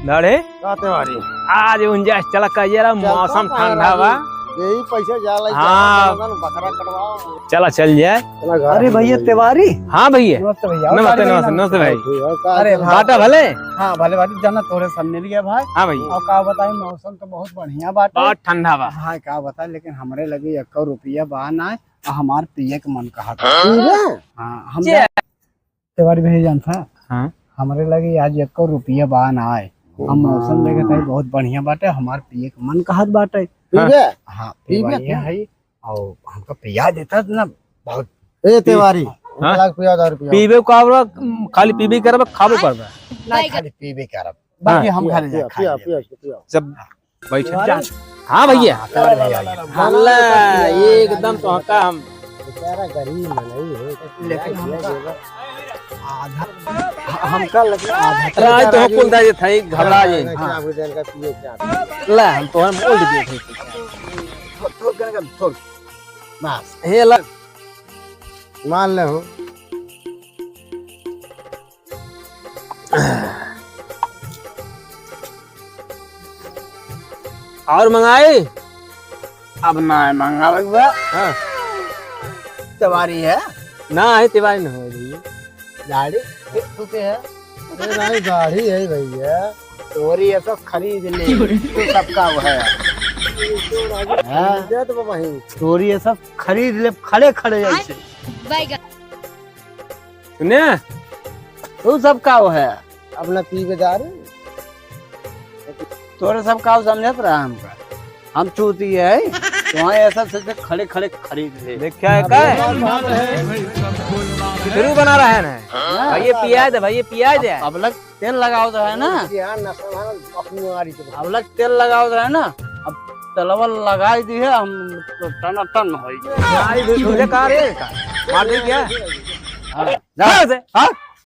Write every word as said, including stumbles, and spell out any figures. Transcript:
दाढ़े? का तिवारी? आज उंजा चला का जरा चल तो मौसम का ठंडा राजू? बा। यही पैसा जाला, हाँ। चला बकरा कटवाओ। चला चल जाए। चला घर अरे में भैया चल जाए। तिवारी। हाँ भैया। नमस्ते भैया। नमस्ते, नमस्ते, नमस्ते भाई। ठीक है, का अरे चल भाई। बाटा भले? हाँ, भले भाई, जाना तोरे सब मिल गया भाई। हाँ भैया। और का बताई, मौसम तो बहुत बढ़िया बाटे। बहुत ठंडा बा। हाँ, का बताई, लेकिन हमरे लगे एको रुपया बा ना, आ हमार पिए के मन कहत बा। हाँ? हाँ, हम जा-, तिवारी भैया जानता, हाँ? हमरे लगे आज एको रुपया बा ना आए। हम मौसम देखत हई बहुत बढ़िया बाटे, हमार पिए के मन कहत बाटे। पीबे? हाँ, पीबे बढ़िया तू? है। और हमका पिया देता ना बहुत। ए तिवारी, हाँ? एक लाख पिया, दारू पिया। पीबे का बा, खाली पीबे करबा, खाबो करबा। ना, खाली पीबे करब। बाकी हाँ। हम पिया, घर जा पिया, खा पिया, लेब। पिया, पिया। जब बैठ जा। हाँ भैया। हाँ, चलो भैया, भैया। हाँ, अल्लाह, एकदम तो हका हम। बेचारा गरीब मनई है, लेकिन हमका आधा, हमका लगे आधा। अरे, आज तो कुल दाई थाई घबरा जे। हाँ। ला, हम तो हम बोल दिए थे। थोड़, थोड़, थोड़, थोड़। बस। हे ला। मान ले हो। और मंगाई? अब ना मंगावे के बा। हाँ। तिवारी है? ना है, तिवारी ना है भैया। दाढ़ी? फिर तू के है? अरे भाई, दाढ़ी है भैया। तोरी ये सब खरीद ले। तू सबका वो है। हाँ। दे तो वही। तोरी ये सब खरीद ले, खड़े खड़े ऐसे। बैगन। सुने? तू सब का है? अपना पी के दारू। तोरे सब का समझत रहा हमका? हम चूती है, तो वहाँ ऐसा से खड़े खड़े खरीद ले। देखा है का? किधरू बना रहा है ना? हाँ। भाई, ये पिया दे, भाई, ये पिया दे। अब, अब लग तेल लगाओ तो है ना? यार, नशा वाला अपनी मारी तो। अब लग तेल लगाओ तो है ना? अब तेलवा लगाई दी है, हम तो टनाटन होई। आई भी तुझे का रे? मार दे क्या? हाँ, जा। हाँ, से। हाँ?